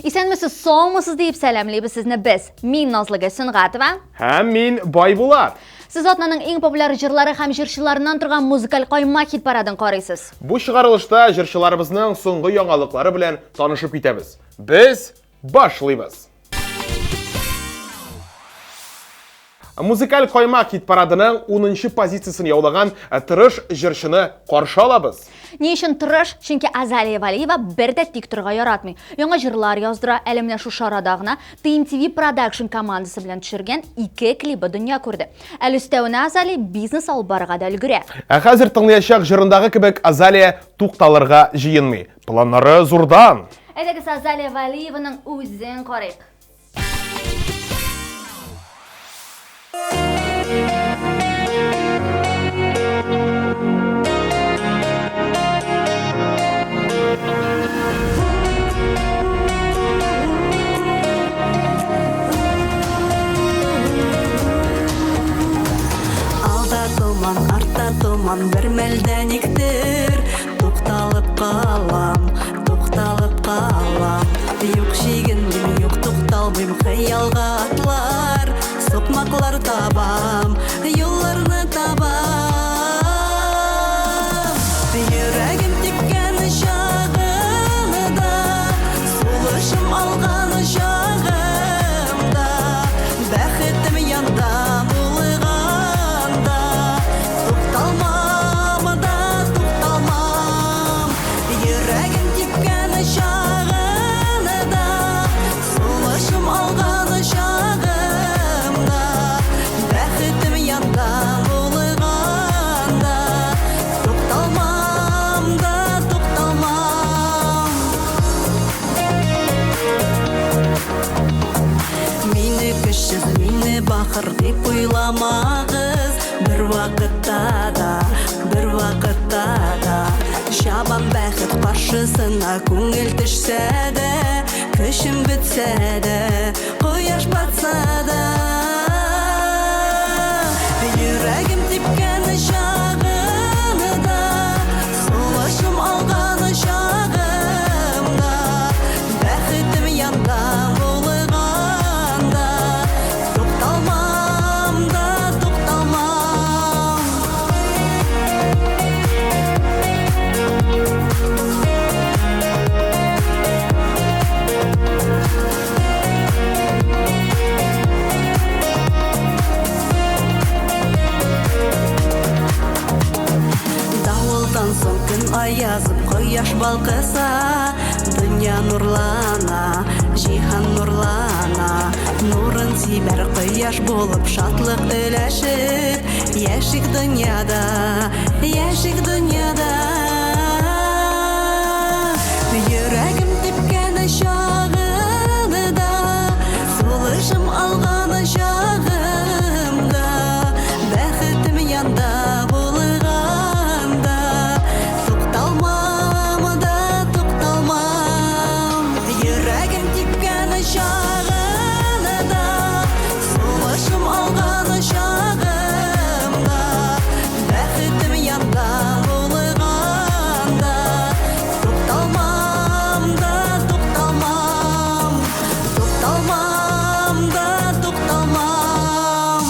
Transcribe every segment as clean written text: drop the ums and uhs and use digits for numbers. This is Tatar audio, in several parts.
Исәнмесез, саумысыз диеп сәламлибез сезне без. Мин Назлыгөл Сөнгатова. Һәм мин Байбулат. Сез атнаның иң популяр җырлары һәм җырчыларыннан торган музыкаль каймак хит парадын карыйсыз. Бу чыгарылышта җырчыларыбызның соңгы яңалыклары белән танышып китәбез. Без башлыйбыз. Музыкаль каймак хит парадының 10 позициясен яулаган э, тырыш җырчыны каршы алабыз. Ни өчен тырыш? Чөнки Азалия Валиева бер дә тик торырга яратмый. Яңа җырлар яздыра, әле менә шушы арада гына TMTV Production командасы белән төшергән ике клибы дөнья күрде. Әле өстәвенә Азалия бизнес алып барырга да өлгерә. Ә хәзер тыңлаячак җырындагы кебек Азалия тукталырга җыенмый. Планнары зурдан. Әйдәгез Азалия Валиеваның үзен карыйк. Алда томан, артта томан, бер мәлдә никтер Тукталып калам, тукталып калам. Юк чигенмим, юк тукталмыйм, хыялга атлар, сукмаклар табам, юлларны табам. Йөрәгем типкән чагында, сулышым алган чагында, бәхетем янда булганда, Тукталмам да тукталмам, йөрәгем типкән чагында, сулышым алган чагымда, бәхетем янда булганда, тукталмам да тукталмам. Мине көчсез, мине бахыр дип уйламагыз. Бер вакытта да, бер вакытта да Чабам бәхет каршысына күңел төшсә дә, көчем бетсә дә, кояш батса да. Йөрәгем типкән чагында, сулышым алган чагымда, бәхетем янда булганда, Тукталмам да тукталмам. Давылдан соң көн аязып, кояш балкыса, дөнья нурлана, җиһан нурлана. Нурын сибәр кояш булып, шатлык өләшеп, яшик дөньяда, яшик дөньяда. Йөрәгем типкән чагында, сулышым алган чагымда, бәхетем янда булганда, тукталмам да тукталмам. Йөрәгем типкән чагында, сулышым алган чагымда, бәхетем янда булганда, тукталмам да тукталмам, тукталмам да тукталмам.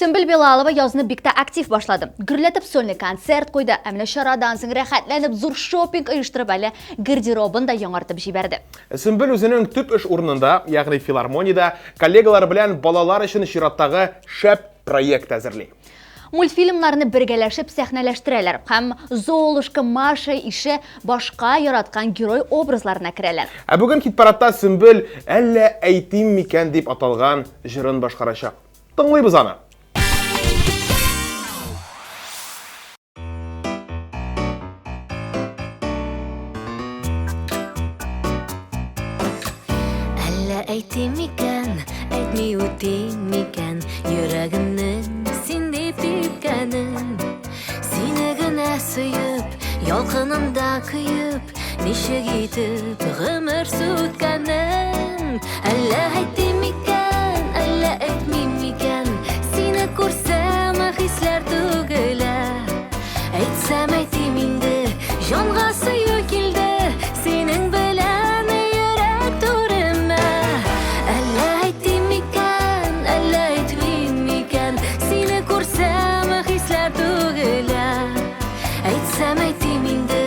Сөмбел Билалова язны бик тә актив башлады. Гөрләтеп сольный концерт куйды, ә менә чарадан соң рәхәтләнеп зур шопинг оештырып әле гардеробын да яңартып җибәрде. Сөмбел үзенең төп эш урынында, ягъни филармониядә коллегалары белән балалар өчен чираттагы шәп проект әзерли. Мультфильмнарны бергәләшеп сәхнәләштерәләр һәм Золушка, Маша ише башка яраткан герой образларына керәләр. Ә бүген хит-парадта Сөмбел Әллә әйтим микән дип аталган җырын башкарачак. Тыңлыйбыз аны. Әйтим микән, әйтми үтим микән Йөрәгемнең син дип типкәнен Сине генә сөеп, ялкынымда көеп Ничек итеп гомер сүткәнен Әллә әйтим микән, әллә әйтмим микән Сине күрсәм, хисләр түгелә Әйтсәм әйтим инде, җанга сөю килде Синең белән йөрәк түремә Әллә әйтим микән, әллә әйтмим микән Сине күрсәм, хисләр түгелә Әйтсәм әйтим инде,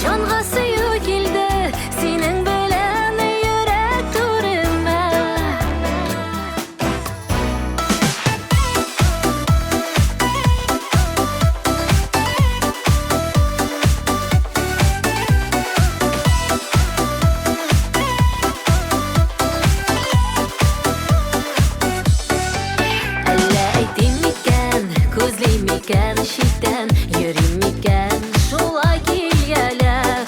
җанга сөю килде Синең белән йөрәк түремә. Әллә әйтим микән, күзлим микән, читтән йөрим микән, шулай килгәләп.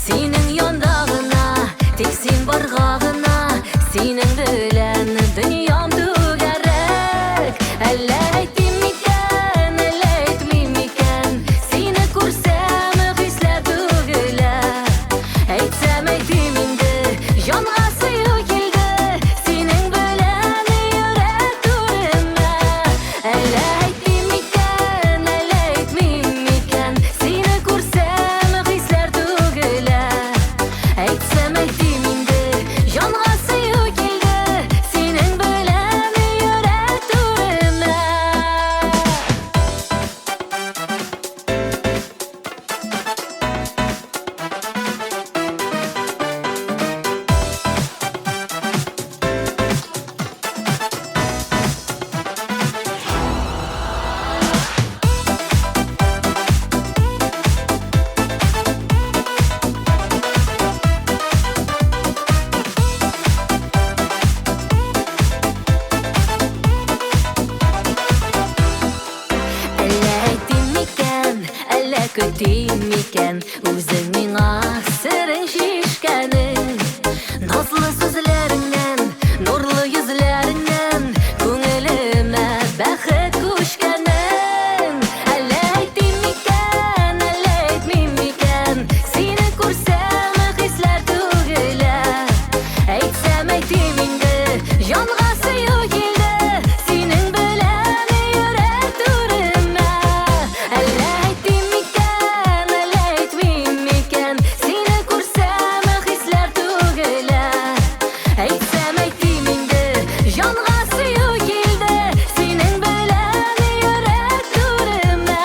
Синең янда гына, тик син барга гына, синең белән дөньям түгәрәк. Әллә әйтим микән, әллә әйтмим микән, сине күрсәм, хисләр түгелә. Әйтсәм әйтим инде, җанга сөю килде, синең белән йөрәк түремә. Әллә әйтим микән, әллә әйтмим микән, сине күрсәм, хисләр түгелә. Әйтсәм әйтим инде, җанга сөю килде, синең белән йөрәк түремә. Әллә әйтим микән, әллә көтим микән, Үзең миңа серең чишкәнең. Назлы сүзләреңнән, нурлы йөзләреңнән Күңелемә бәхет күчкәнен. Әллә әйтим микән, әллә әйтмим микән, Сине күрсәм, хисләр түгелә. Әйтсәм әйтим инде, җанга сөю килде, Синең белән йөрәк түремә. Әллә әйтим микән, әллә әйтмим микән, Сине күрсәм, хисләр түгелә. Әйтсәм әйтим инде, җанга сөю килде, Синең белән йөрәк түремә.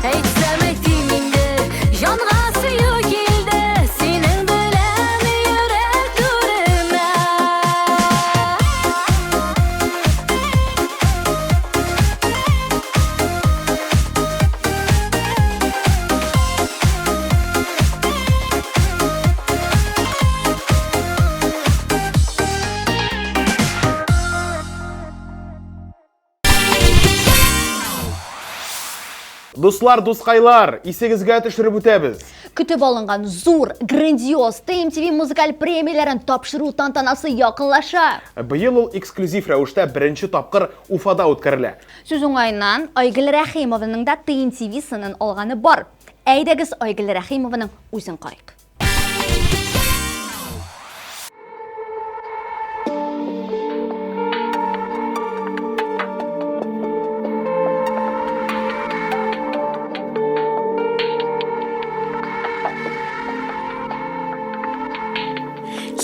Әйтсәм әйтим инде, җанга сөю килде, Синең белән йөрәк түремә. Дуслар, дускайлар, исегезгә төшереп үтәбез. Көтеп алынган зур, грандиоз TMTV музыкаль премияләрен тапшыру тантанасы якынлаша. Быел ул эксклюзив рәвештә беренче тапкыр Уфада үткәрелә. Сүз уңаеннан, Айгөл Рәхимованың да TMTV сынын алганы бар. Әйдәгез, Айгөл Рәхимованың үзен карыйк.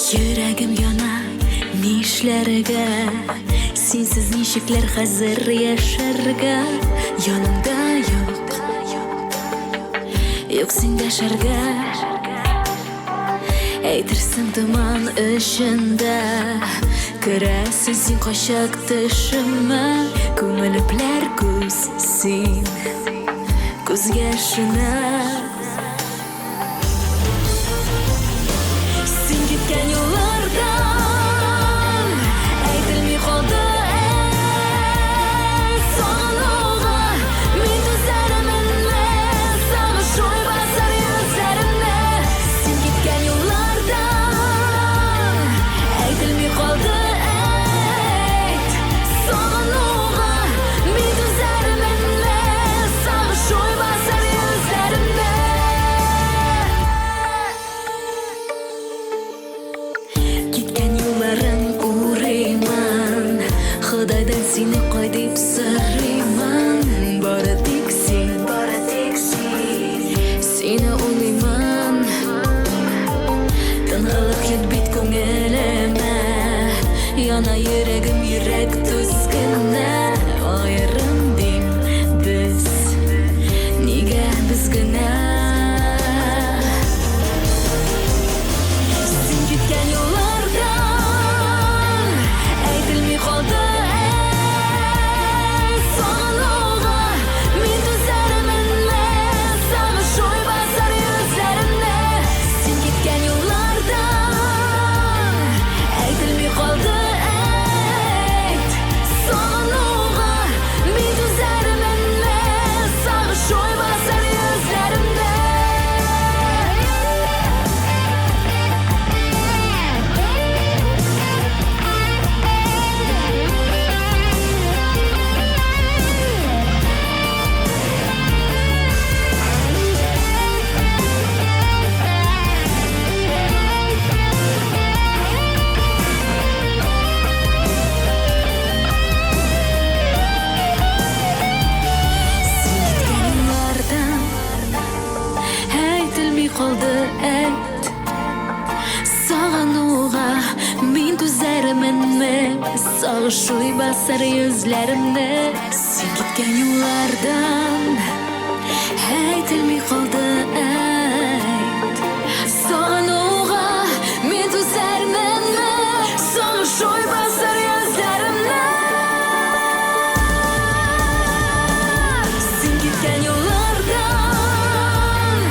Йөрәгем яна, нишләргә? Синсез ничекләр хәзер яшәргә? Янымда юк, юк син дәшәргә. Әйтерсең томан эчендә Керәсең син кайчак төшемә. Күмелепләр күз син күз яшенә. Син киткән юллардан әйтелми калды әй, сагынуга мин түзәрменме, сагыш уй басар йөзләремне. Син киткән юллардан әйтелми калды. Әйтелми калды, әйт. Сагынуга мин түзәрменме? Сагыш уй басар йөзләремне. Син киткән юллардан әйтелми калды, әйт. Сагынуга мин түзәрменме? Сагыш уй басар йөзләремне. Син киткән юллардан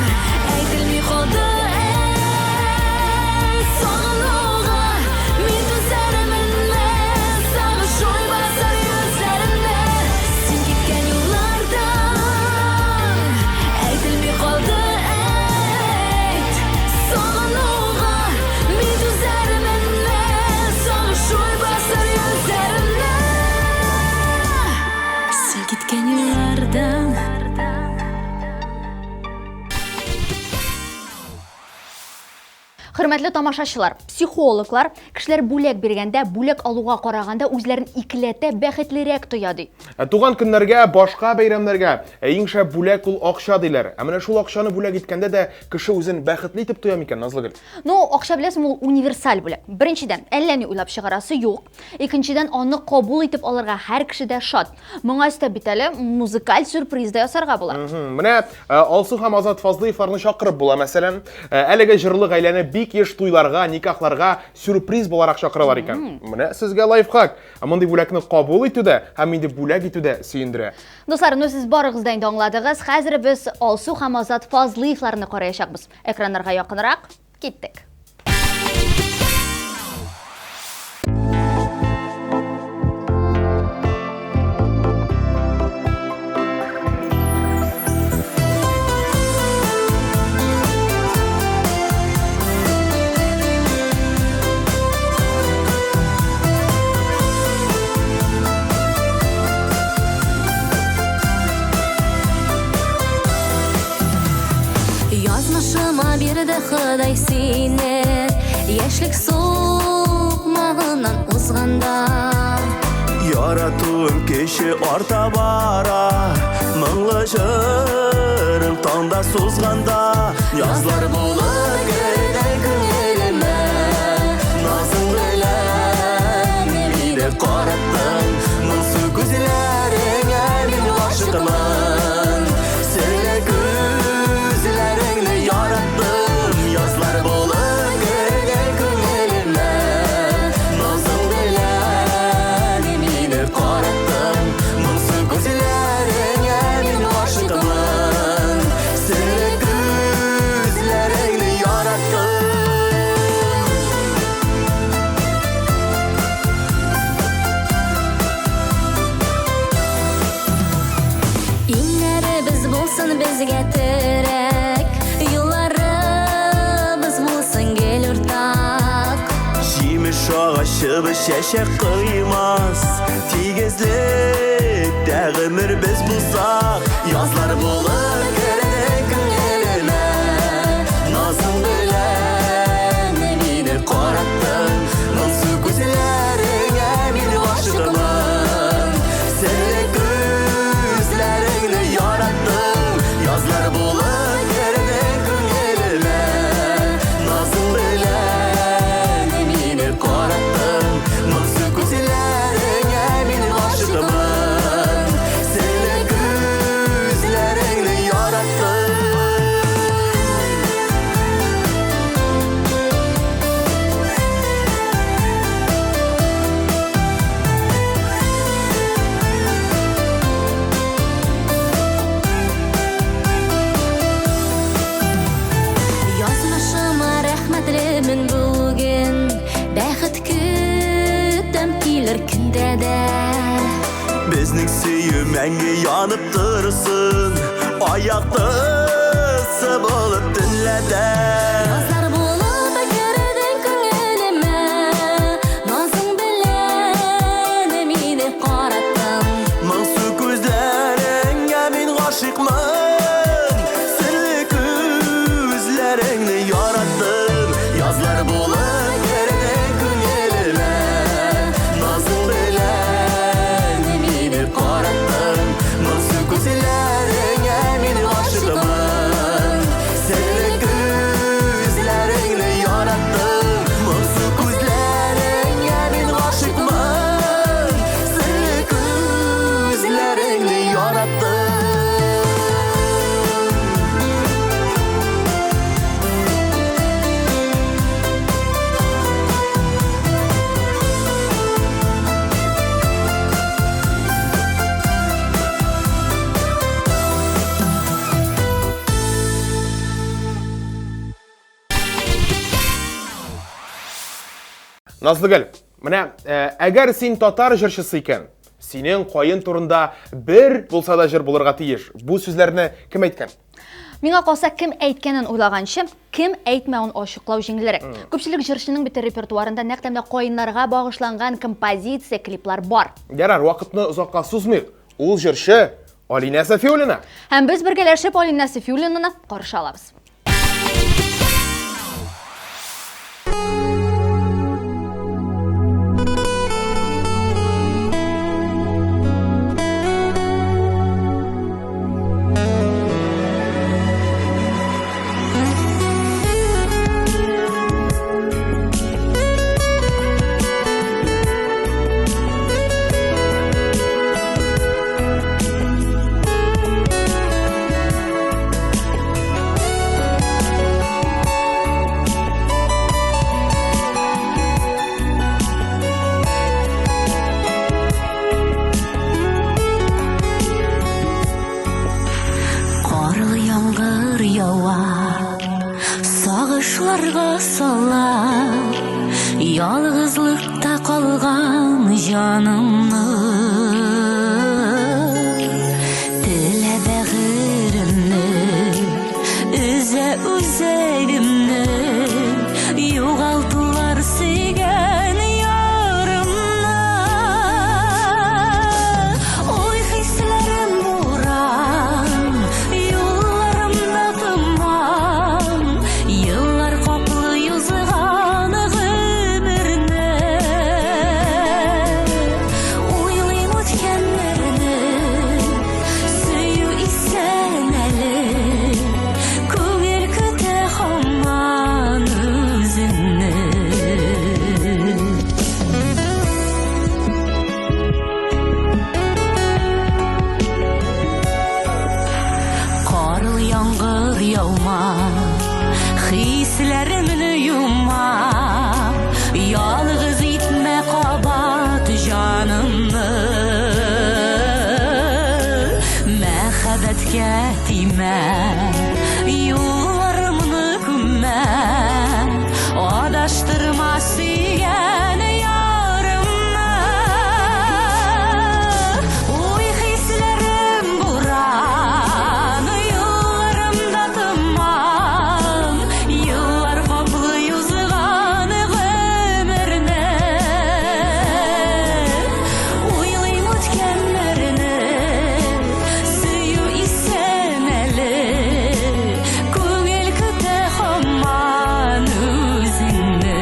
әйтелми калды, әйт. Сагынуга мин түзәрменме? Сагыш уй басар йөзләремне. Син киткән юллардан әйтелми калды, әйт. Сагынуга мин түзәрменме? Сагыш уй басар йөзләремне. Син киткән юллардан. Хөрмәтле тамашачылар, психологлар кешеләр бүләк биргәндә, бүләк алуга караганда үзләрен икеләтә бәхетлерәк тоя ди. Ә туган көннәргә, башка бәйрәмнәргә ә иң шәп бүләк ул акча диләр. Ә менә шул акчаны бүләк иткәндә дә кеше үзен бәхетле итеп тоя микән, Назлыгөл? Ну, акча беләсең, ул универсаль бүләк. Беренчедән, әллә ни уйлап чыгарасы юк. Икенчедән, аны кабул итеп алырга һәр кеше дә шат. Моңа өстәп бит әле музыкаль сюрприз да ясарга була. Менә Алсу һәм Азат Фазлыевларны чакырып була, мәсәлән. Әлеге җырлы гаиләне бик еш туйларга, никахларга сюрприз буларак чакыралар икән. Менә сезгә лайфхак. Ә мондый бүләкне кабул итү дә һәм инде бүләк итү дә сөендерә. Дуслар, ну сез барыгыз да инде аңладыгыз. Хәзер без Алсу һәм Азат Фазлыевларны караячакбыз. Экраннарга якынрак киттек. Язмышыма бирде Ходай сине, Яшьлек сукмагыннан узганда. Яратуым кеше арта бара, Моңлы җырың таңда сузганда. Язлар булып кердең күңелемә, Назың белән мине караттың. Моңсу күзләреңә мин гашыйкмын, Серле күзләреңне яраттым. Язлар булып кердең күңелемә, Назың белән мине караттың. Моңсу күзләреңә мин гашыйкмын, Серле күзләреңне яраттым. Иңнәребез булсын безгә терәк, Юлларыбыз булсын гел уртак. Җимеш агачыбыз чәчәк коймас, Тигезлектә гомер без булсак. Язлар булып керде күңелемә, Назың белән мине караттың. Моңсу күзләреңә мин гашыйкмын, Серле күзләреңне яраттым. Язлар булып керде күңелемә, Назың белән мине караттың. Моңсу күзләреңә мин гашыйкмын, Серле күзләреңне яраттым. Язмышыма рәхмәтлемен бүген, Бәхет көтәм килер көндә дә. Безнең сөю мәңге янып торсын, Аяктысы булып төнлә дә. Язлар булып кердең күңелемә, Назың белән мине караттың. Моңсу күзләреңә мин гашыйкмын, Серле күзләреңне яраттым. Язлар булып кердең күңелемә, Назың белән мине караттың. Моңсу күзләреңә мин гашыйкмын, Серле Назлыгөл, менә әгәр син татар җырчысы икән, синең каен турында бер булса да җыр булырга тиеш. Бу сүзләрне кем әйткән? Миңа калса, кем әйткәнен уйлаганчы, кем әйтмәвен ачыклау җиңелрәк. Күпчелек җырчының бит репертуарында нәкъ тә менә каеннарга багышланган композиция, клиплар бар. Ярар, вакытны озакка сузмыйк. Ул җырчы Алинә Сафиуллина. Һәм без бергәләшеп Алинә Сафиуллинаны каршы алабыз. Карлы яңгыр ява, сагышларга сала, ялгызлыкта калган җанымны. Телә бәгыремне, өзә үзәгемне, югалтулар сөйгән ярымны. Ой, хисләрем буран, юлларымда томан, еллар каплый узган гомерне. Уйлыйм үткәннәрне, сөю исән әле, күңел көтә һаман үзеңне. Карлы яңгыр яума, хисләремне юма, ялгыз итмә кабат җанымны. Мәхәббәткә тимә, юлларымны күммә, адаштырма сөйгән ярымны. Уй хисләрем буран, юлларымда томан, еллар каплый узган гомерне. Уйлыйм үткәннәрне, сөю исән әле, күңел көтә һаман үзеңне.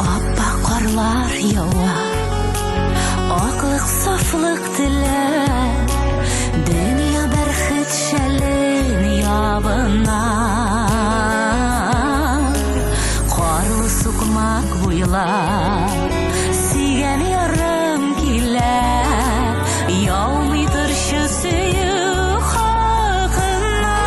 Аппак карлар ява, аклык, сафлык теләп, дөнья бәрхет шәлен ябына. Карлы сукмак буйлап, сөйгән ярым килә, яумый торчы сөю хакына.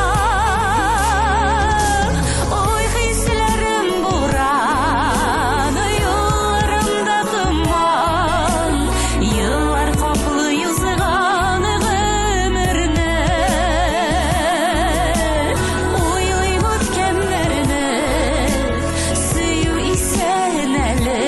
Ой, хисләрем буран, юлларымда томан, еллар каплый узган гомерне. Уйлыйм үткәннәрне, сөю исән әле,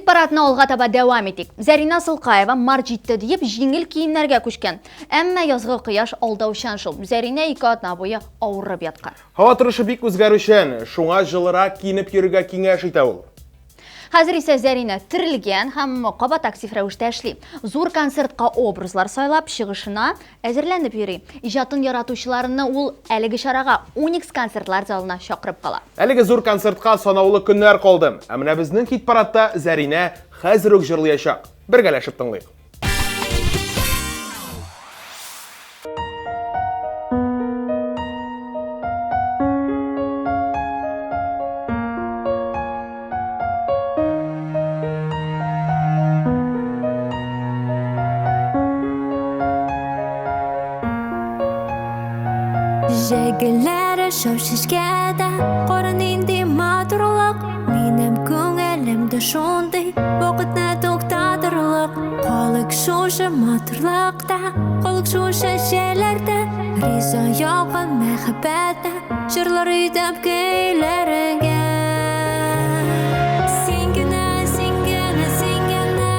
Хит-парадны алга таба дәвам итик. Зәринә Асылкаева март җитте диеп җиңел киемнәргә күчкән. Әмма язгы кояш алдаучан шул. Зәринә ике атна буе авырып яткан. Һава торышы бик үзгәрүчән, шуңа җылырак киенеп йөрергә киңәш итә ул. Хәзер исә Зәринә терелгән һәм кабат актив рәвештә эшли. Зур концертка образлар сайлап, чыгышына әзерләнеп йөри. Иҗатын яратучыларны ул әлеге чарага Уникс концертлар залына чакырып кала. Әлеге зур концертка санаулы көннәр калды. Ә менә безнең хит-парадта Зәринә хәзер үк җырлыячак. Бергәләшеп тыңлыйк. Җәйгеләре шау чәчкәдә, кара нинди матурлык. Минем күңелем дә шундый, вакытны туктатырлык. Калык шушы матурлыкта, калык шушы чәчәләрдә. Риза яуган мәхәббәттә, җырлар өйдәп көйләргә. Син генә, син генә, син генә,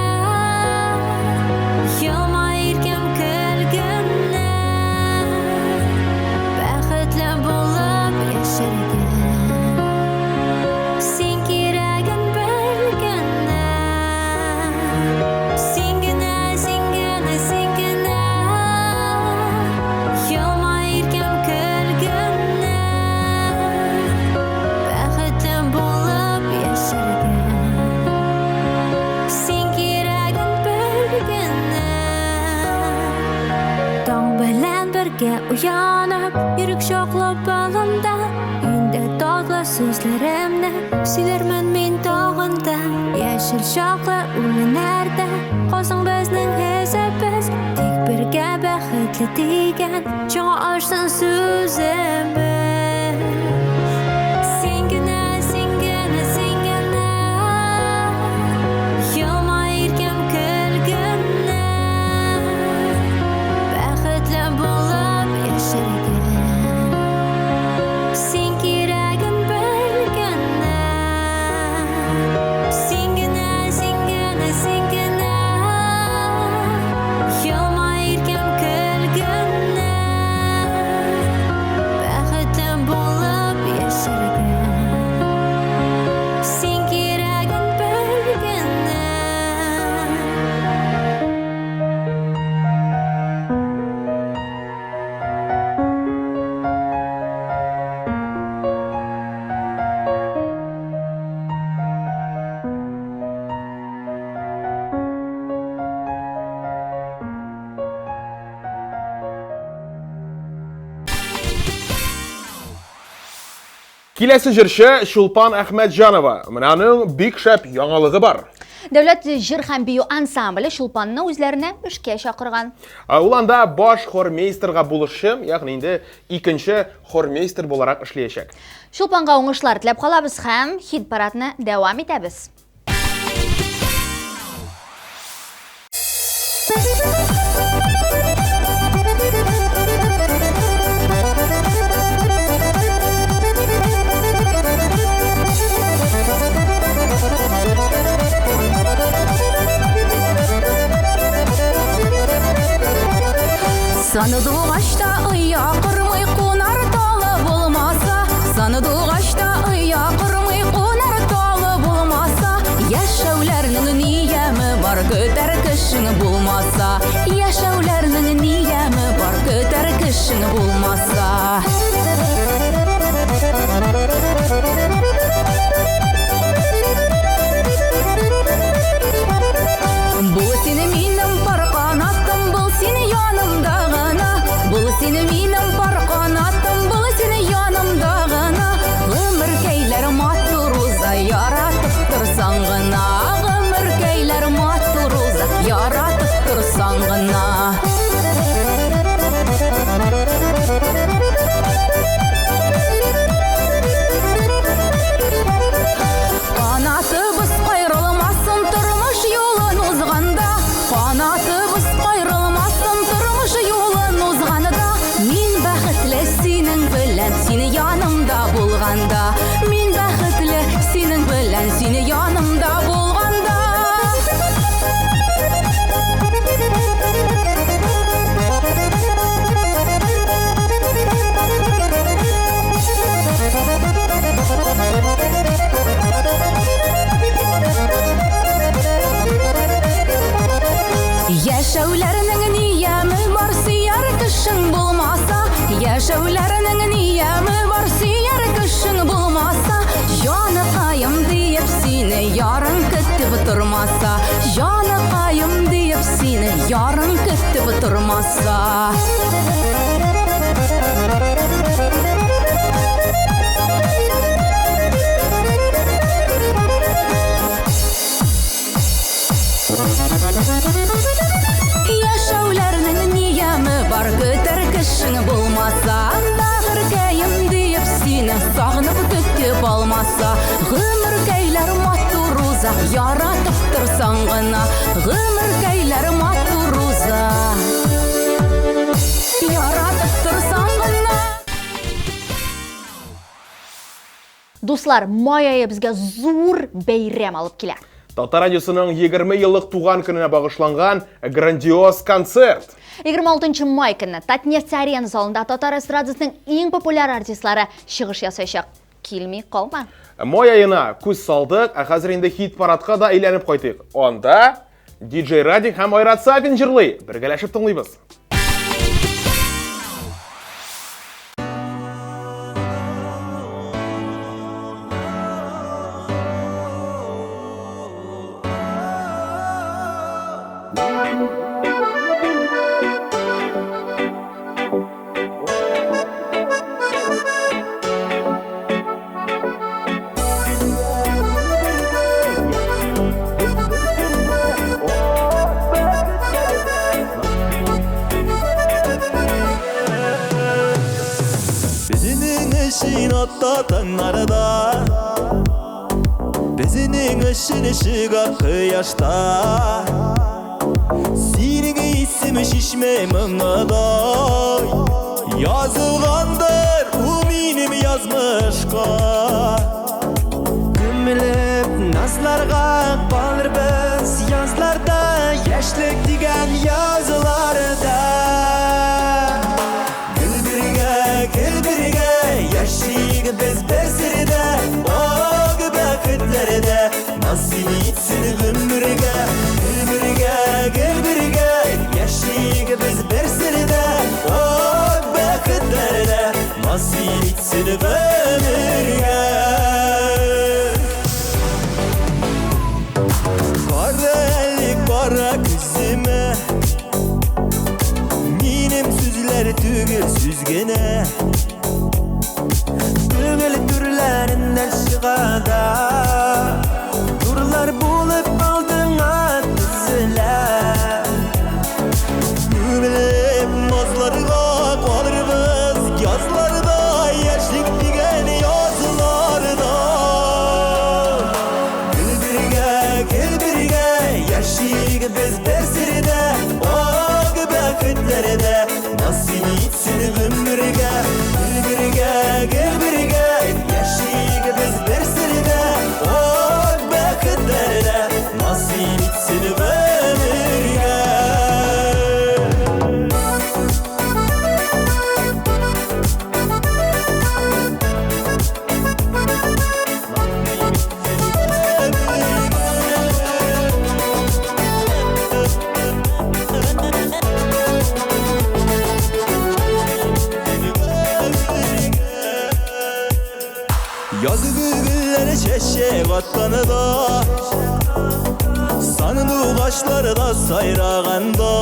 елмай иркәм көл генә. Бәхетле булып яшәргә. Син кирәген бел генә. Син генә, син генә, син генә, елмай иркәм көл генә. Бәхетле булып яшәргә. Син кирәген бел генә. Таң белән бергә уянып, йөрәк чаклап балымда. Инде татлы сүзләремне сөйләрмен мин тагын да. Яшел чаклы үләннәрдә калсын безнең эзебез. Тик бергә бәхетле дигән чаңа ашсын сүзебез. Син генә, син генә, син генә, елмай иркәм көл генә. Бәхетле булып яшәргә. Син кирәген бел генә. Син генә, син генә, син генә, елмай иркәм көл генә. Бәхетле булып яшәргә. Син кирәген бел генә. Киләсе җырчы Чулпан Әхмәтҗанова. Менә аның бик шәп яңалыгы бар. Дәүләт җыр һәм бию ансамбле Чулпанны үзләренә эшкә чакырган. Ул анда баш хормейстерга булышчы, ягъни инде икенче хормейстер буларак эшләячәк. Чулпанга уңышлар теләп калабыз һәм хит-парадны дәвам итәбез. Сандугачта оя кормый кунар талы булмаса, Сандугачта оя кормый кунар талы булмаса, Яшәүләрнең ни яме бар, көтәр кешең булмаса, Яшәүләрнең ни яме бар, көтәр кешең булмаса. Бул син минем пар канатым, бул син янымда гына. Бул син минем пар канатым, бул син янымда гына. Гомеркәйләр матур уза, яратып торсаң гына. Гомеркәйләр матур уза, яратып торсаң гына. Яшәүләрнең ни яме бар, сөяр кешең булмаса, җаныкаем диеп сине ярың көтеп тормаса, җаныкаем диеп сине ярың көтеп тормаса. Яшәүләрнең ни яме бар, көтәр кешең булмаса, бәгырькәем диеп сине сагынып көтеп алмаса, гомеркәйләр матур уза, яратып торсаң гына, гомеркәйләр матур уза, яратып торсаң гына. Дуслар, май ае безгә зур бәйрәм алып килә. Татар радиосының 20 еллык туган көненә багышланган грандиоз концерт. 26 май көнне Татнефть Арена залында татар эстрадасының иң популяр артистлары чыгыш ясаячак. Килми калма. Май аена күз салдык, ә хәзер инде хит-парадка да әйләнеп кайтыйк. Анда DJ Радик һәм Айрат Сафин җырлый. Бергәләшеп тыңлыйбыз. Безнең өчен атта таңнарда, Безнең өчен чыга кояшта. Синең исем чишмә моңыдай, Язылгандыр ул минем язмышка. Күмелеп назларга калырбыз язларда, Яшьлек дигән язларда. Гел бергә, гел бергә яшик без бер сердә, Ак бәхетләрдә насыйп итсен гомергә. Гел бергә, гел бергә яшик без бер сердә, Ак бәхетләрдә насыйп итсен гомергә. Кара әле, кара күземә, Минем сүзләр түгел сүз генә. Күңел түрләреннән чыга да, Нурлар булып алдыңа тезелә. Күмелеп назларга калырбыз язларда, Яшьлек дигән язларда. Гел бергә, гел бергә яшик без бер сердә, Ак бәхетләрдә насыйп итсен гомергә. Гел бергә, гел бергә яшик без бер сердә, Ак бәхетләрдә насыйп итсен гомергә. Язгы гөлләр чәчәк атканда, Сандугачлар да сайраганда,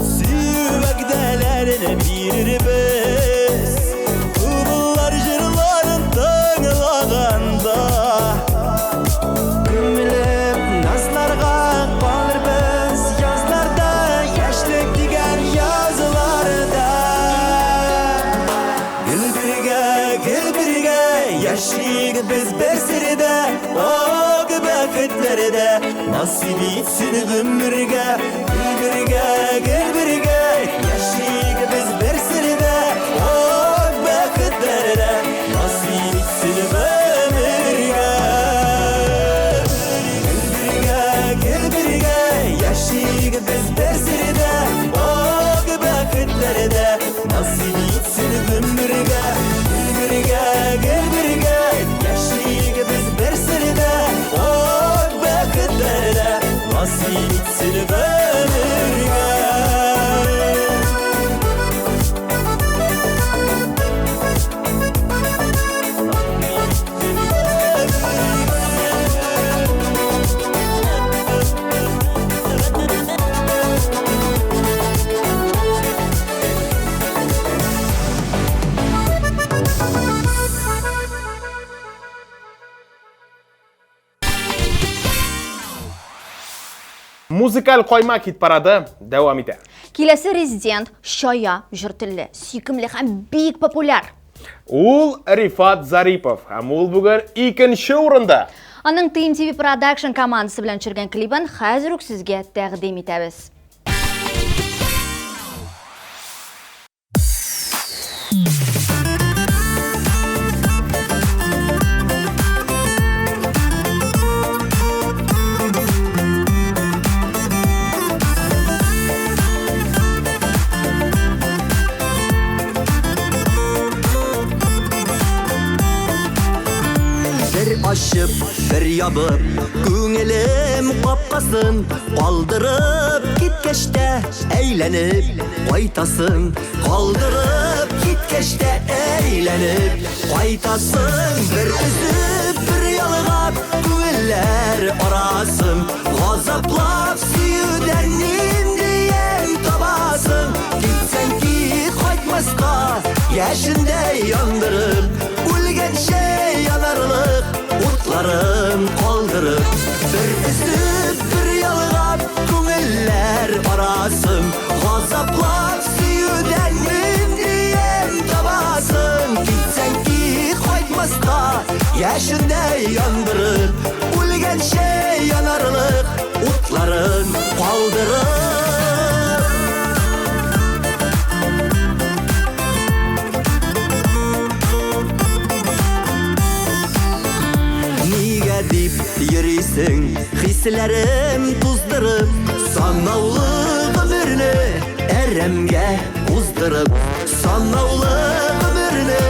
Сөю вәгъдәләрен бирербез, Тубыллар җырларын тыңлаганда. Күмелеп назларга калырбыз язларда, Яшьлек дигән язларда. Гел бергә, гел бергә яшик без бер сердә, Ак бәхетләрдә насыйп итсен гомергә. Гел бергә, гел бергә яшик без бер сердә, Ак бәхетләрдә насыйп итсен гомергә. Гел бергә, гел бергә яшик без бер сердә, Ак бәхетләрдә насыйп итсен гомергә. Гел бергә, гел бергә яшик без бер сердә, Ак бәхетләрдә насыйп итсен гомергә. Музыкаль каймак хит-парады дәвам итә. Киләсе резидент чая, җор телле, сөйкемле һәм бик популяр. Ул Рифат Зарипов һәм ул бүген икенче урында. Аның TMTV Production командасы белән төшергән клибын хәзер үк сезгә тәкъдим итәбез. Бер ачып, бер ябып, күңелем капкасын калдырып киткәч тә, әйләнеп кайтасың. Калдырып киткәч тә, әйләнеп кайтасың. Бер өзеп, бер ялгап, күңелләр арасын газаплап сөюдән нинди ямь табасың? Китсәң кит, кайтмаска, яшендәй яндырып, үлгәнчә янарлык утларын калдырып. Бер өзеп, бер ялгап, күңелләр арасын газаплап сөюдән нинди ямь табасың? Китсәң кит, кайтмаска, яшендәй яндырып, үлгәнчә янарлык утларын калдырып. Нигә дип йөрисең, хисләрем туздырып, санаулы гомерне әрәмгә уздырып, санаулы гомерне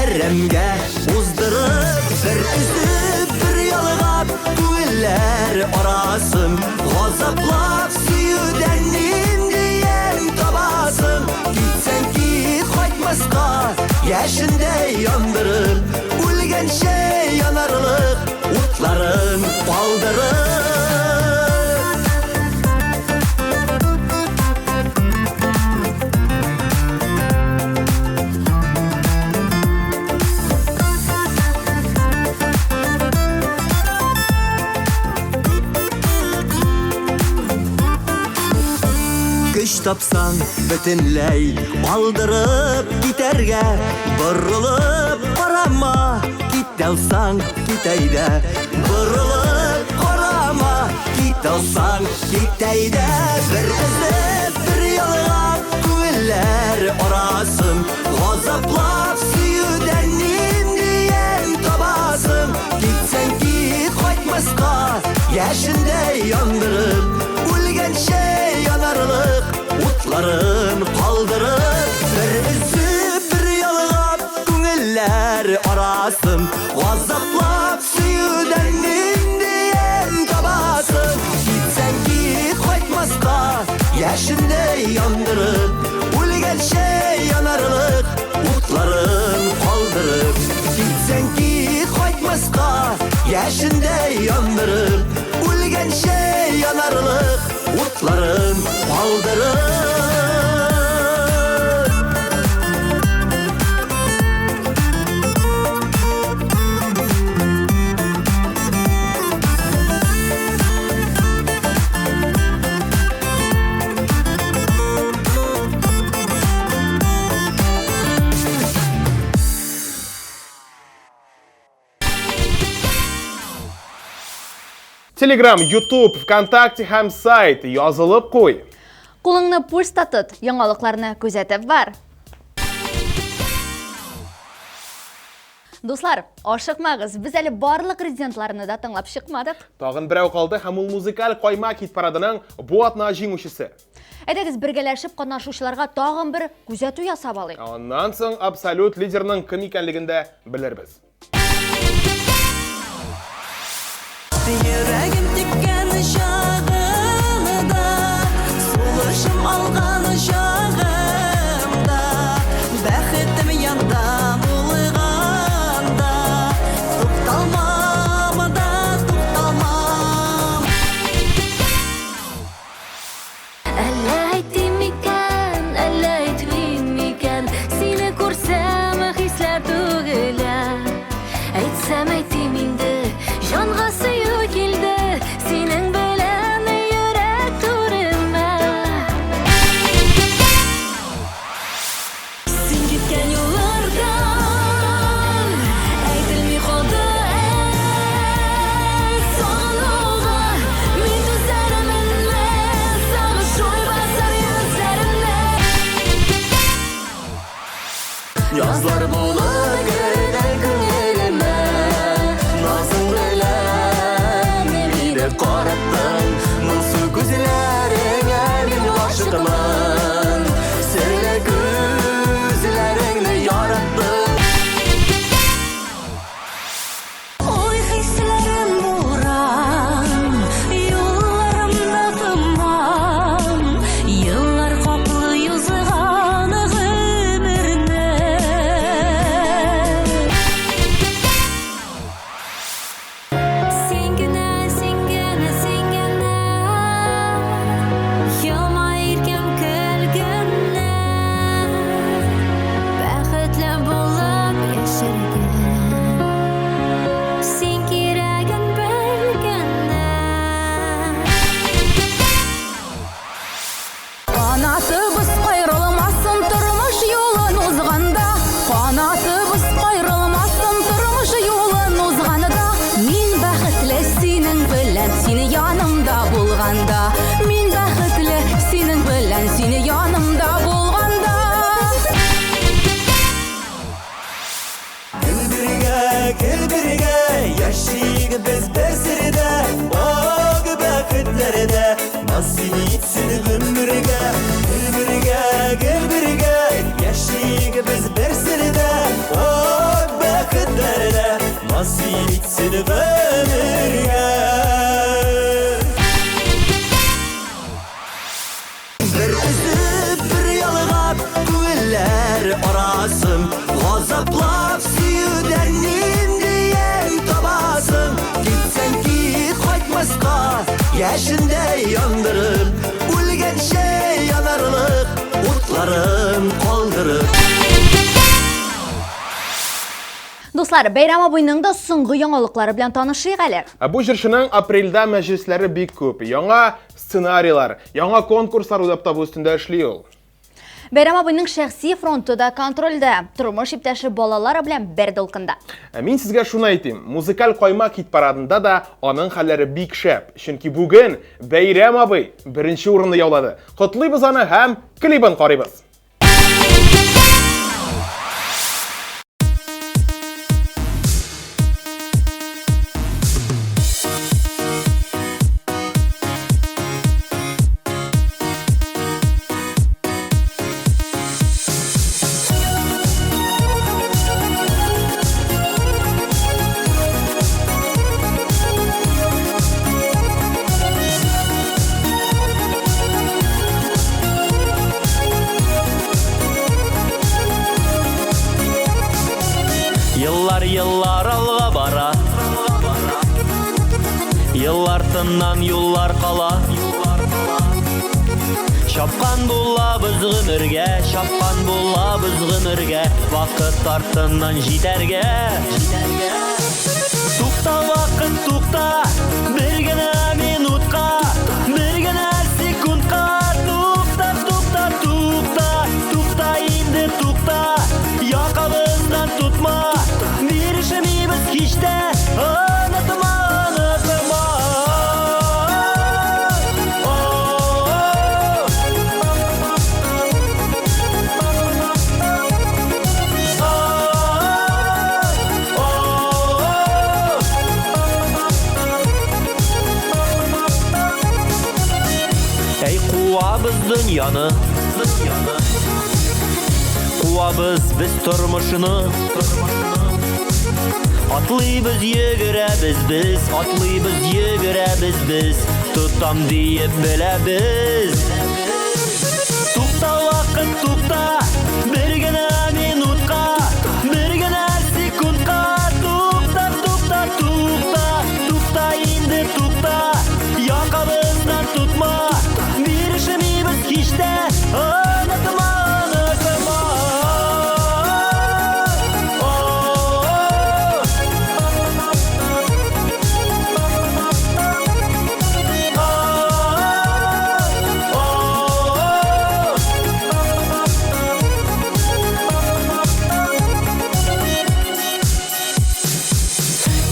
әрәмгә уздырып, бер өзеп, бер ялгап, күңелләр арасын газаплап сөюдән нинди ямь табасың? Китсәң кит, кайтмаска, яшендәй яндырып, үлгәнчә янарлык утларын калдырып. Көч тапсаң, бөтенләй калдырып китәргә, борылып карама, кит алсаң, кит әйдә. Борылып карама, кит алсаң, кит әйдә. Бер өзеп, бер ялгап, күңелләр арасын газаплап сөюдән нинди ямь табасың? Китсәң кит, кайтмаска, яшендәй яндырып, үлгәнчә янарлык утларын калдырып. Бер өзеп, бер ялгап, күңелләр арасын газаплап сөюдән нинди ямь табасың? Китсәң кит, кайтмаска, яшендәй яндырып, үлгәнчә янарлык утларын калдырып. Китсәң кит, кайтмаска, яшендәй яндырып, үлгәнчә янарлык утларын калдырып. Telegram, YouTube, ВКонтакте һәм сайт язылып куй. Кулыңны пульста тот, яңалыкларны күзәтеп бар. Дуслар, ашыкмагыз, без әле барлык резидентларны да тыңлап чыкмадык. Тагын берәү калды һәм ул музыкаль каймак хит-парадының бу атна җиңүчесе. Әйдәгез бергәләшеп катнашучыларга тагын бер күзәтү ясап алыйк. Аннан соң абсолют лидерның кем икәнлеген дә белербез. Йөрәгем типкән чагында, сулышым алган чагында, бәхетем янда булганда, тукталмам да тукталмам. Әллә әйтим микән, әллә әйтмим микән, сине күрсәм, хисләр түгелә. Әйтсәм әйтим инде, җанга сөю килде, синең белән йөрәк Язлар булып кердең күңелемә, Назың белән мине караттың, Моңсу күзләреңә мин гашыйкмын, Серле күзләреңне яраттым. Ой, хисләрем буран, юлларымда томан, еллар каплый узган гомерне. Син генә, син генә, син генә, елмай иркәм көл генә, бәхетле булып яшәргә. Син кирәген бел генә. Канатыбыз каерылмасын тормыш юлын узганда, Канатыбыз каерылмасын тормыш юлын узганда. Мин бәхетле синең белән, син янымда булганда. Мин бәхетле синең белән, син янымда булганда. Гел бергә, гел бергә яшик без бер сердә, Ак бәхетләрдә насыйп итсен гомергә. Гел бергә, гел бергә яшик без бер сердә, Ак бәхетләрдә насыйп итсен гомергә. Бер өзеп, бер ялгап, күңелләр арасын Газаплап сөюдән нинди ямь табасың? Китсәң кит кайтмаска, яшендәй яндырып, Үлгәнчә янарлык утларын калдырып. Дуслар, Бәйрәм абыйның да соңгы яңалыклары белән танышыйк әле. Ә бу җырчының апрельдә мәҗлесләре бик күп. Яңа сценарийлар, яңа конкурслар уйлап табу өстендә эшли ул. Бәйрәм абыйның шәхси фронты да контрольдә. Тормыш иптәше балалары белән бер дулкында. Ә мин сезгә шуны әйтим, музыкаль каймак хит-парадында да аның хәлләре бик шәп. Чөнки бүген Бәйрәм абый беренче урынны яулады. Котлыйбыз аны һәм клибын карыйбыз. Еллар, еллар алга бара. Ел артыннан юллар кала. Чапкан булабыз гомергә, чапкан булабыз гомергә, вакыт артыннан җитәргә. Тукта, вакыт, тукта, бер генә минутка, бер генә секундка. Тукта, тукта, тукта, тукта инде, тукта, якабыздан тотма, бирешмибез һич тә, онытма, онытма. Әй, куабыз дөньяны, куабыз без тормышны. Атлыйбыз, йөгерәбез без, атлыйбыз, йөгерәбез без, тотам диеп беләбез. Тукта, вакыт, тукта, бер генә минутка, бер генә секундка. Тукта, тукта, тукта, тукта инде, тукта, якабыздан тотма, бирешмибез һич тә, онытма, онытма.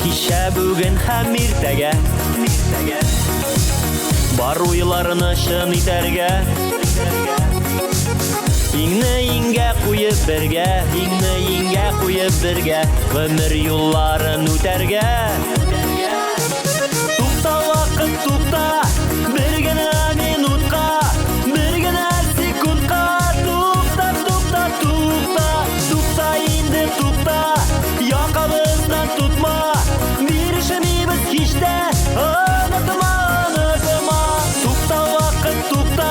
Кичә, бүген һәм иртәгә Бар уйларны чын итәргә. Иңне иңгә куеп бергә, иңне иңгә куеп бергә, гомер юлларын үтәргә. Тукта вакыт, тукта, бер генә минутка, бер генә секундка, тукта, тукта, тукта, тукта инде, тукта, якабыздан тотма, бирешмибез һич тә, онытма, онытма. Тукта вакыт, тукта,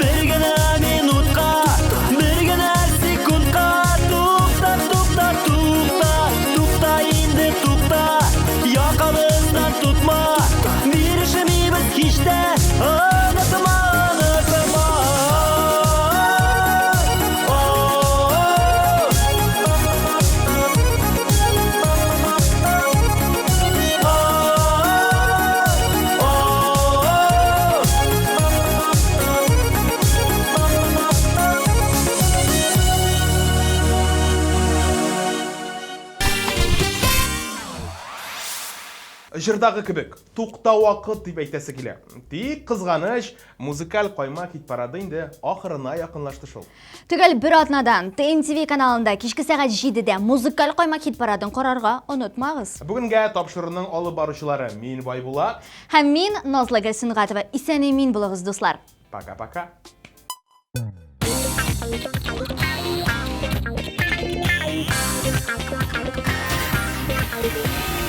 бер генә минутка, бер генә секундка, тукта, тукта, тукта, тукта инде, тукта, якабыздан тотма, бирешмибез һич тә, онытма, онытма. Җырдагы кебек, тукта вакыт дип әйтәсе килә. Тик кызганыч, музыкаль кайма хит-парады инде ахырына якынлашты шул. Төгәл бер атнадан ТНТВ каналында кичке сәгать 7-дә музыкаль кайма хит-парадын карарга онытмагыз. Бүгенгә тапшыруның алып баручылары мин Байбулат. Һәм мин Назлы Гөлсөнгатова. Исән-имин булыгыз, дуслар. Пока-пока. Thank you.